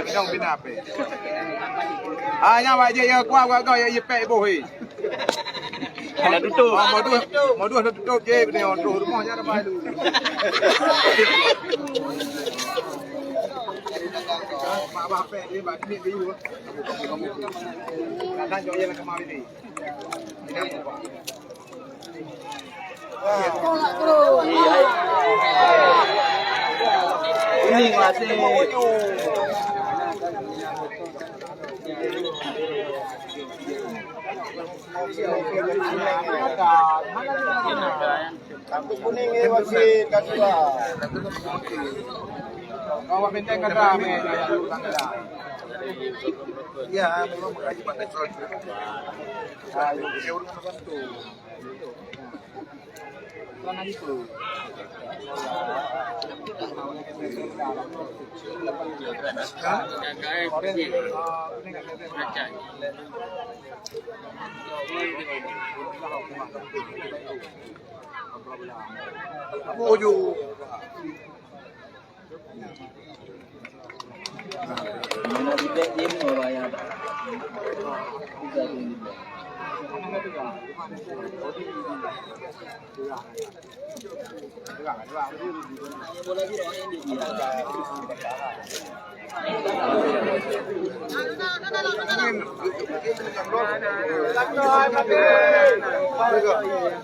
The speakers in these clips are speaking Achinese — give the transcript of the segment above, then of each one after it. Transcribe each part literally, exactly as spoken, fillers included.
Inong bina ape? Ah, nyan wajib ya kuah gak gak ya ipek boh he. Ada tutup. Ah, modus, modus ada tutup je, bini orang terus rumah je ada baru. Mak bah pek dia, mak ni dia. Nak nak jauh ya nak kemari ni. Kuning masih. Kuning, eh, wasit, kata. Awak benteng kata, meh. Ya, memang berani pakai sol. Ah, ya, ya, urus satu.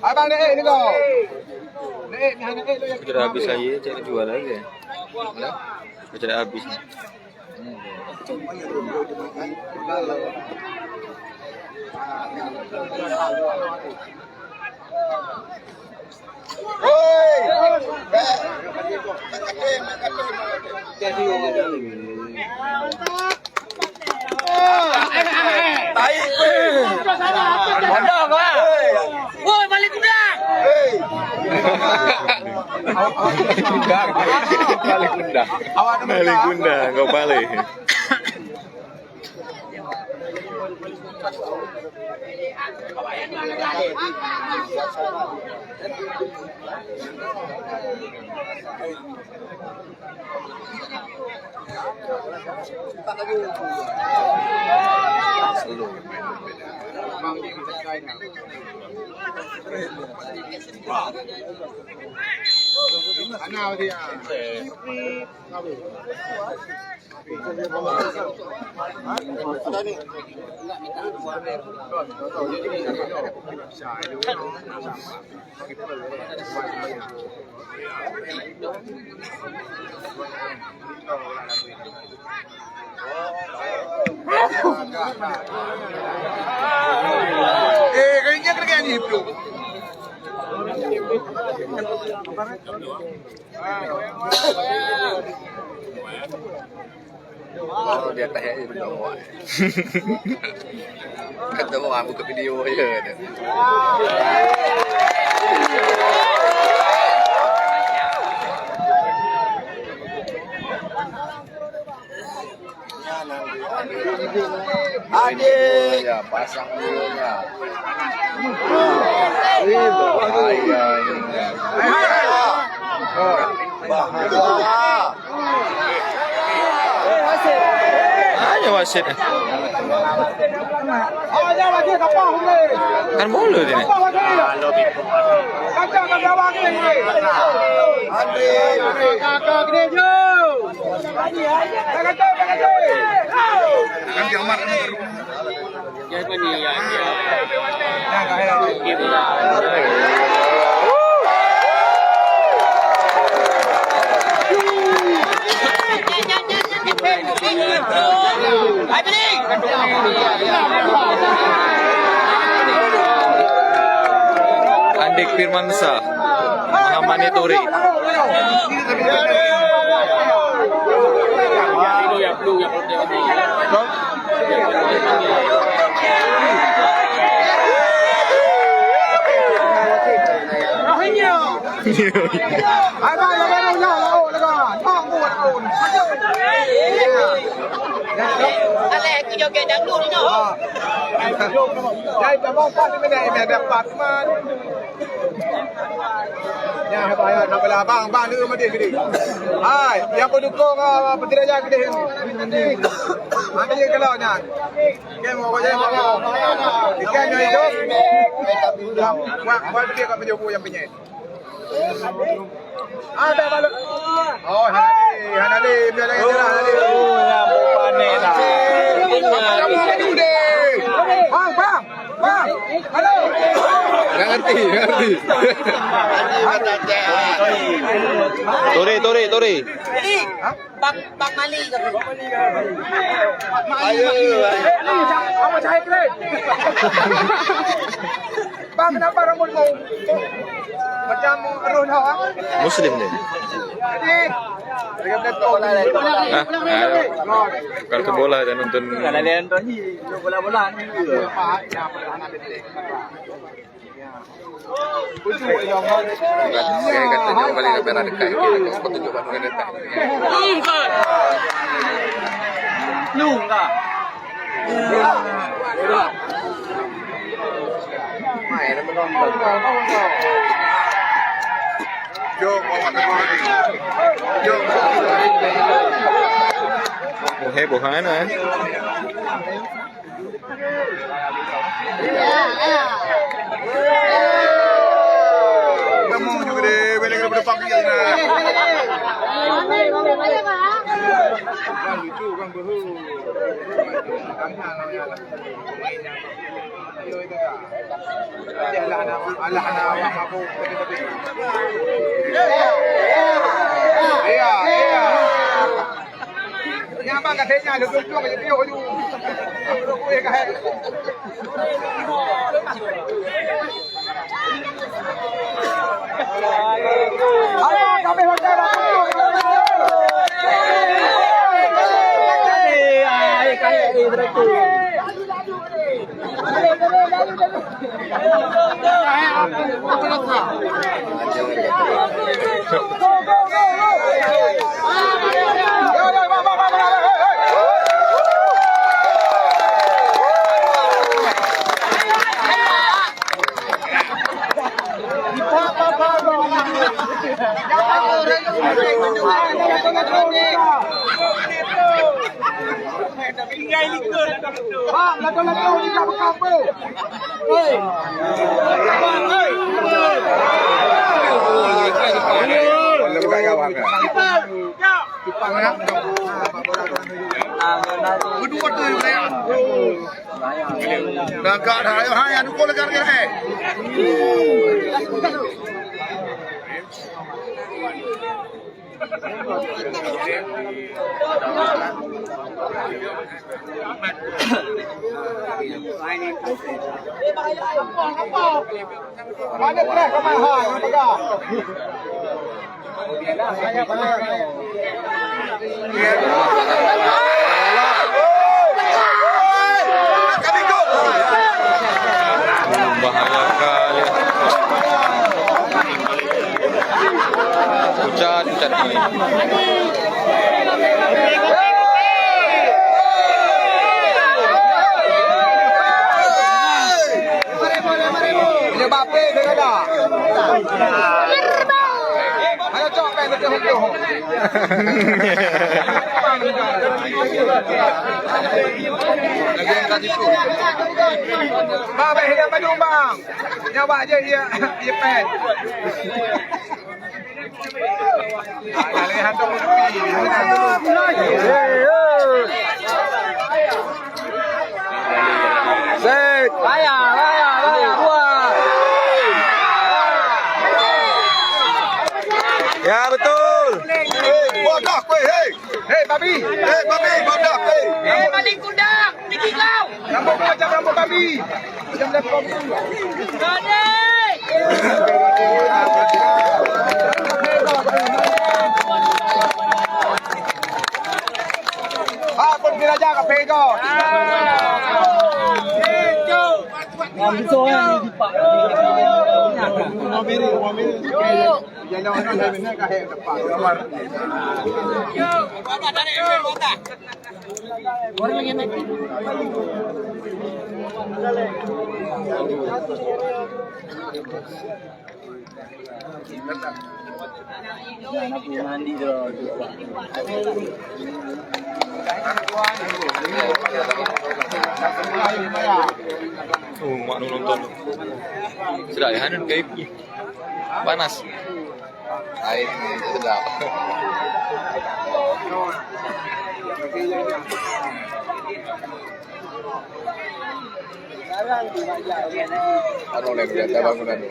Abang naik ni kau. Naik, naik, naik. Sudah habis air, cari jual lagi. Sudah habis. Woi, balik kuda. Balik kuda. Balik kuda, kau balik. Eh, kayaknya kena ganti tu. Oh, di atas aja belum. Kata orang buka video je kata. Adik. Ya, pasang dulunya. Bahaya ini. Bahaya. Hanya wasit. Kan bola dia ni. Andik Firmansyah, Muhammad Netori. Alek, aku joget dangdut ni, noh. Jai tabong pat ni, benda yang ada pat man. Bang, bang, ni rumah dia gede. Hai, yang pendukung, ah, Putri Raja gede ni. Nanti kalau nyan. Oke, mau aja, mau. Ikan yang hidup. Buat, buat dia kat penjuru yang penyet. Ada balok. Oh, Hanali, Hanali, biar lagi jalan, Hanali. Oh, ya, bukan ni lah. Bang, bang, bang. Halo. Nggak ngerti, nggak ngerti. Tore, tore, tore. Hah? Bang, Bang Mali ke? Ayo, ayo. Apa cahaya keren? Bang, kenapa rambutmu macam roh dah, ah? Muslim ni. Jadi, ah, ah, tukar ke bola dan nonton. Bukan ada yang nonton ni, bola-bola ni. Saya kata jauh balik kamera dekat. Kita tunjuk balik dekat. Nunggu. Bohe bohan eh. Kamu juga deh, balik ke depan dia nah. Kan lucu kan beuh. Iya, iya. Nyang bang katanya ada tumpang je piôh ju. Aku dah boleh kahai. Apa kami hotel aku? Bang, lakoe-lakoe ni tak bekampu. Hei. Bang, hei. Kedua tu yang saya. Gagak dah, ayo, hai, adu gol lagi, lagi, eh. Mana keras kau main, ha, yang pegang. Bahaya kali. Pucat, pucat ni. Ini Mbappe dia kata. Ayo cok pen betul-betul. Bang, bang, hilang bandung, bang. Nyawa aja dia, dia pen. Ada lihat tu. Set. Raya, raya, raya, buah. Ya, betul. Hei, buah dah, kuih, hei. Hei, babi. Hei, babi, buah dah, hei. Hei, maling kundang, tinggi kau. Rambut kau macam rambut babi. Macam rambut babi. Berani. Ha, pun diraja ka pego. Yang besar kan, yang jumpa. Yang besar kan, yang jumpa. Oh, mak nonton. Sedap ya, Hanun kayu. Panas. Air ni sedap. Anu lagi ada bangunan ni.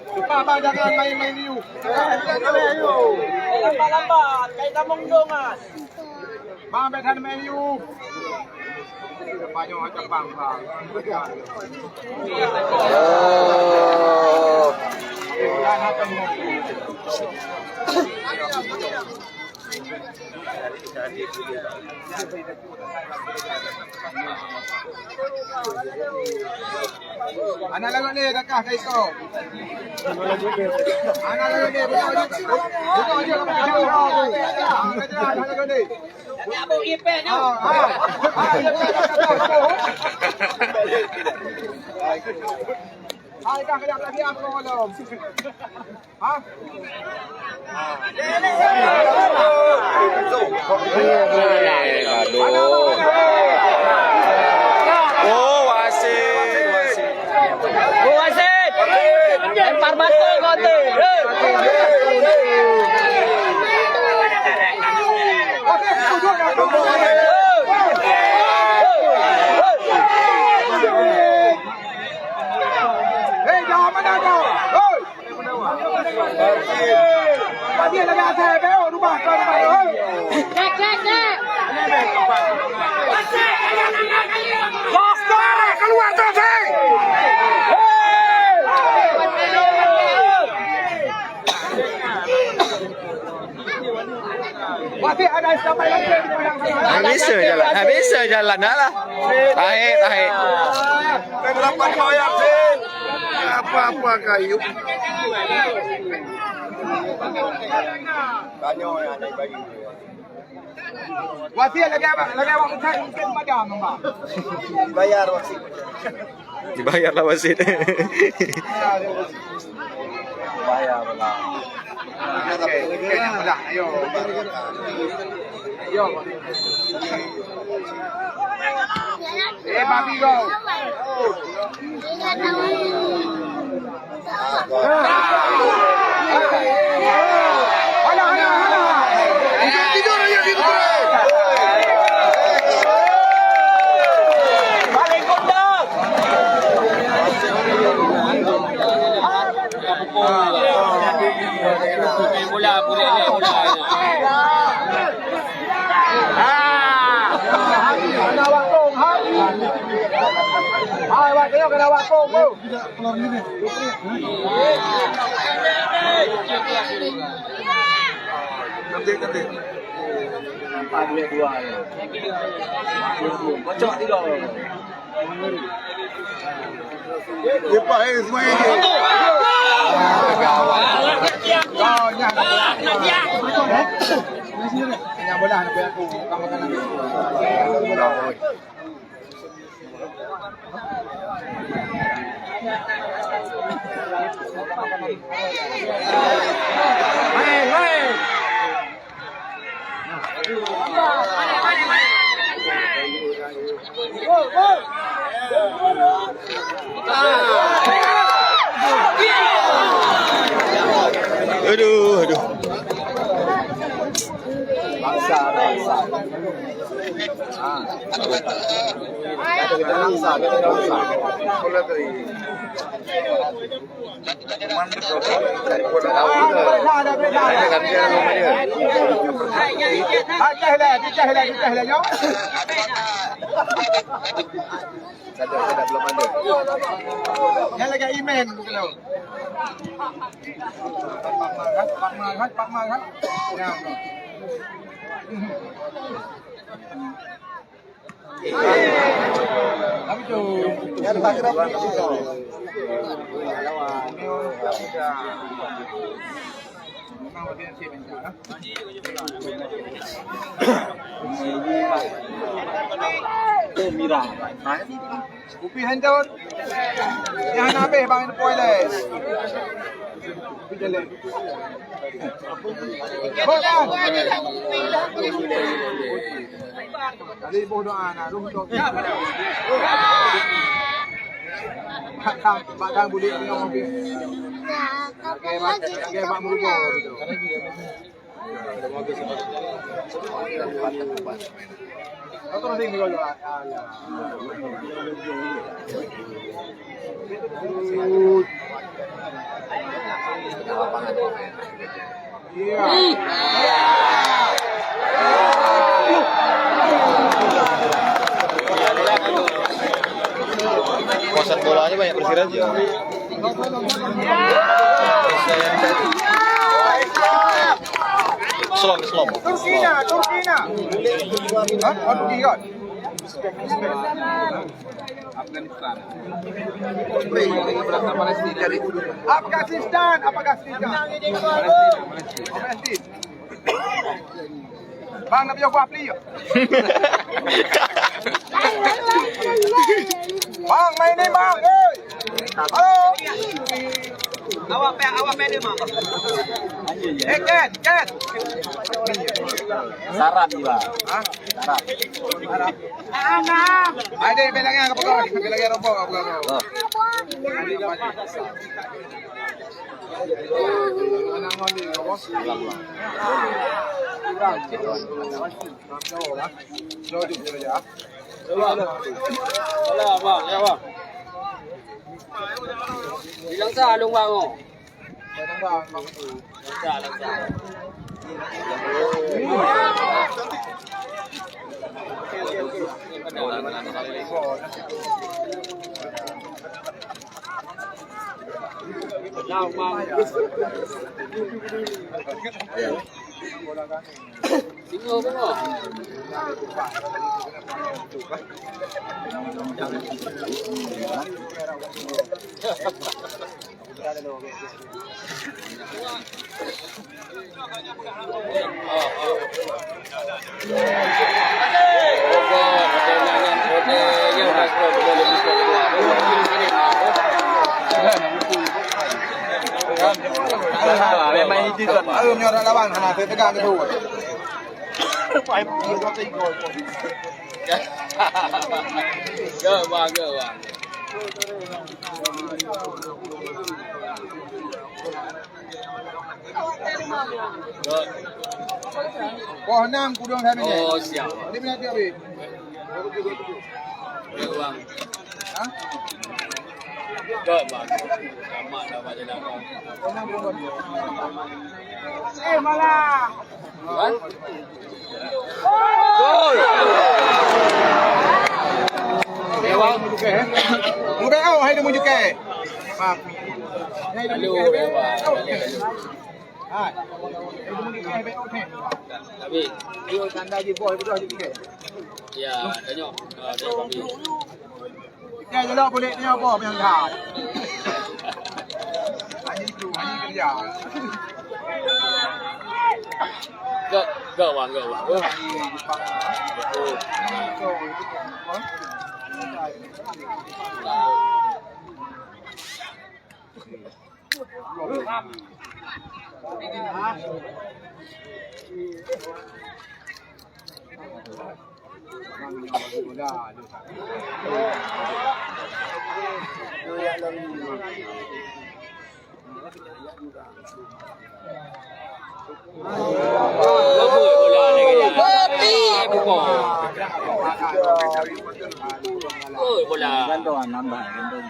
Lupa bang, jangan main-main you. Lambat-lambat, kayak tamong dongan. Bang, bèk that main you. Panyong macam bang, bang. Oh. Anak lalu ni, kakak, kaiko. Anak lalu ni, buka je. Buka je, buka je. Ah, anak lalu ni. Hai, dah kena lagi apa malam? Ha? Aduh. Oh, wasit, wasit. Oh, wasit. Lempar batu kau tu. Hei, jangan menang kau. Hei. Padi lagi atas, beo, rubah kau, rubah kau. Hei. Keluar, Taufik. Masih ada sampai lagi di padang sana. Habis jalan, habis jalan dah lah. Tahi, tahi. Berapa koyak sih? Apa-apa kayu. Tanya yang ada kayu. Wasit lagi apa? Lagi awak utai mungkin madam, Bang. Dibayar wasit. Dibayar lah wasit. Bayar lah. Okey, okey, dah, ayo. Ayo. Eh, babi kau. Kena wakong, ha? Hai, wak, kena wakong, bro. Bocok tiga. Lepas, eh, semua ini. Yang bola nak aku. Aduh, aduh. Bangsa, bangsa. Ah. Ada kita bangsa, kita bangsa. Yang lagi imen kalau. Pak Mal, Pak Mal, Pak Mal. Ya. Upi hancur. Jangan habis bang, ini poin deh. Upi jalan. Bukan. Kali boh doa na, roh tu. Batang, batang bulik ni orang. Lagi mak, lagi mak merubah tu. Kau tu masih dua. Kuasa bolanya banyak bersih aja. Selom, selom. Turkina, Turkina. Hah? Oh, Turki kan? Afghanistan. Afghanistan, Afghanistan. Palestin. Bang, nak piôh kuah pli. Bang, main ni, bang. Hei. Halo. Awak pe, awak pe ni, bang. Eh, Ken, Ken. Sarap ni, bang. Hah? Sarap. Sarap. Ada bela lagi apa kau? Bela lagi apa kau? Bilang sa lôn bang oh. Bilang sa, bilang sa. Memang itu kan. Baru meunyoe lawan hana teugang gitu. Gak bang, gak bang. Poh enam kudong kami ni. Oh, siap. Ini minat dia, Bi. Gak bang. Hah? Gak bang. Sama dah pada dah. Poh enam kudong. Eh, malah. Kan? Gol! Muka au, hai dia mujukai. Maaf. Hai dia mujukai. Hai. Tapi dia tanda je boh, boh je tiga. Ya, tengok. Ah, dia kami. Nyan jolok buleuk nyoe boh nyang that. Hanya itu, hanya kerja. Gak, gak wang, gak wang. Oi, bola. Gantungan nambah, gantungan.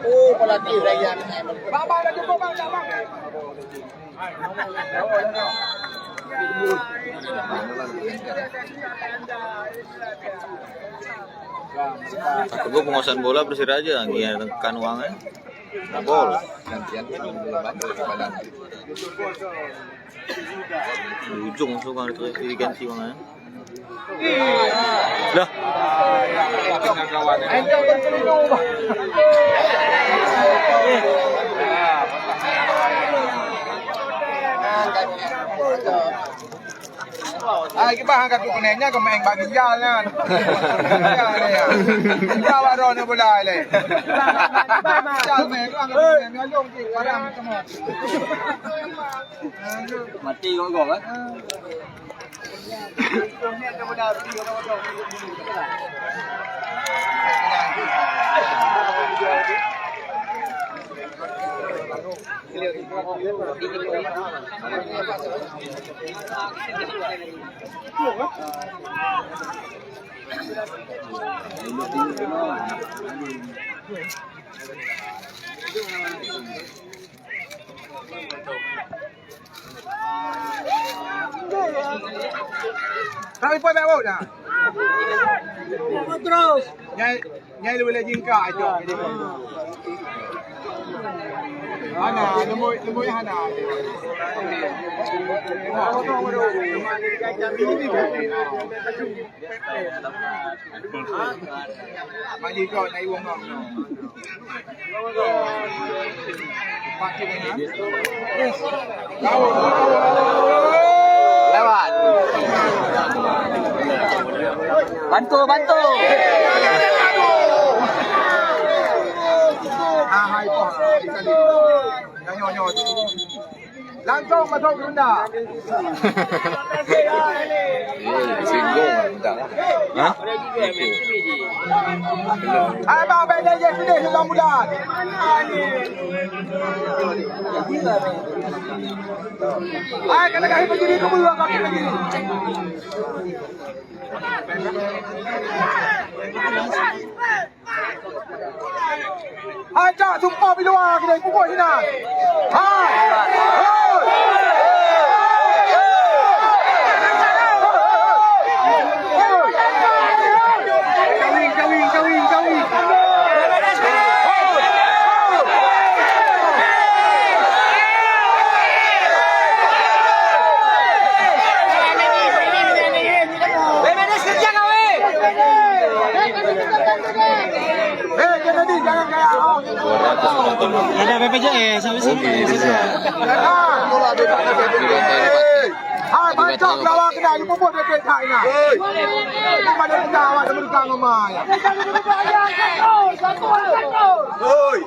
Oh, pelatih Rayyan. Bang, bang, dah cukup, bang, dah, bang. Aku penguasaan bola bersih aja, dia tekan uang, eh. Nah, gol. Gantian, di ujung tu kan, itu diganti uang, eh. Dah. Ah, kiban ka tu keuneuk nyan keu main bak ginjal nyan. Ginjal ni, ya. Ginjal bak droeneuh bola le. Ginjal main tu angkat keuneuk nyan, ngalong cit, barang semua. Mati gok-gok, eh? Tapi pun tak bau dah. Terus. Nyai, nyai lu boleh jingkak je. Hana, lembut, lembut hana. Maju kau, naik wong kau. Lewat. Bantu, bantu. Ah, hai, poh. Nyoh, nyoh, nyoh. Langsung masuk gerenda. Singgung dah. Hah? Abang baik dah jadi sini dalam bulan. Ai, kena kasih berdiri ke bawah kaki berdiri. Hai, cak, sumpah biluwa keunan, pukul sinan. Hai. Kawin, kawin, kawin, kawin. Eh, dia tadi jangan kayak, oh. Dua ratus penonton. Ada B P J S, habis ini. Oke, bisa. Ah. Hai, bancok lawan kena, you pun boleh tak ingat. Hei. Ini mana kita awak sama tukang rumah ya. Hei,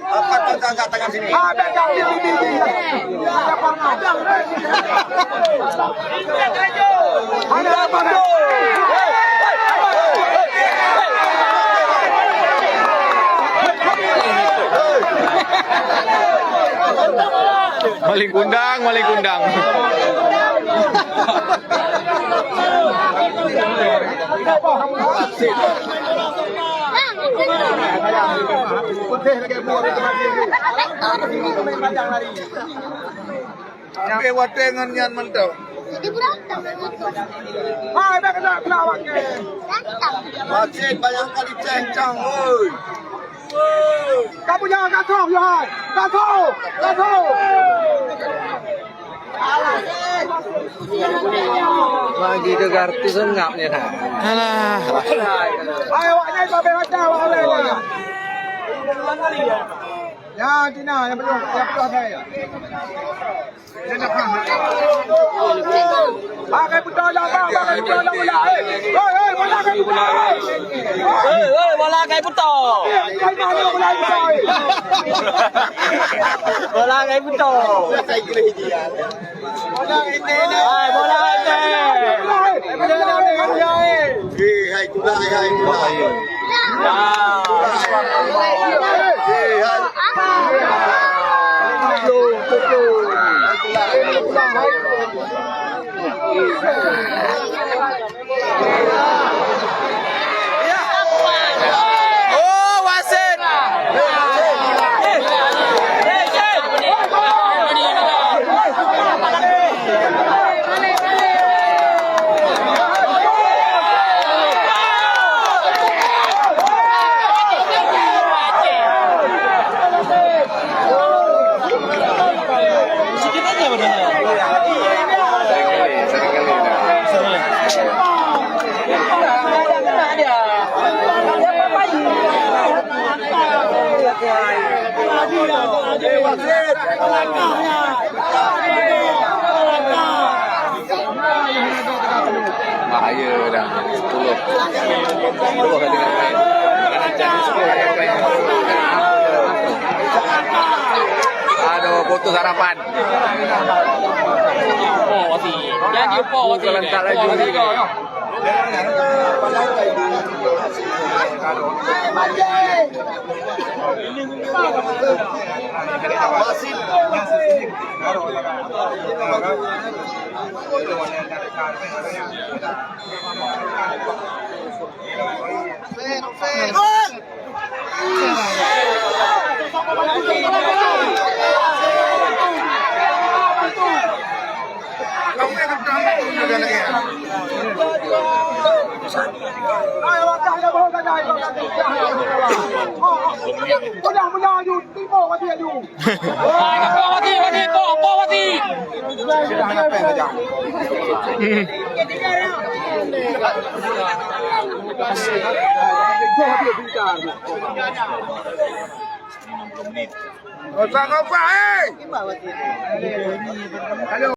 apa kau angkat tangan sini? Ah, tak, tak, tak, tak, tak. Maling kundang, maling kundang. Sampai watèe ngon nyan mantong. Hai, dah kena, kena awak ke. Wasit, bayangkan di ceng-ceng, oi. Kamu jangan kacau, ya, hai. Kacau, kacau. Lagi ke Gartis ngap ni dah. Alah. Hai, awak ni sampai macam awak ni. Ya, Cina, yang belum, yang belum saya. Pakai beutôi lah, bang. Pakai beutôi lah, bola. Hei, hei, hei, bola kai beutôi. Hei, hei, bola kai beutôi. Bola kai beutôi. Bola kai beutôi. Hai, bola kai beutôi. Hei, hai, bola, hai, hai, bola. Oh, wasit. Bahaya dah. Sepuluh. Sepuluh kali main. Aduh, putus harapan. Oh, si. Jadi, oh, si. Kalau tak laju. Oh, si. Kompak, kompak, hei! Halo,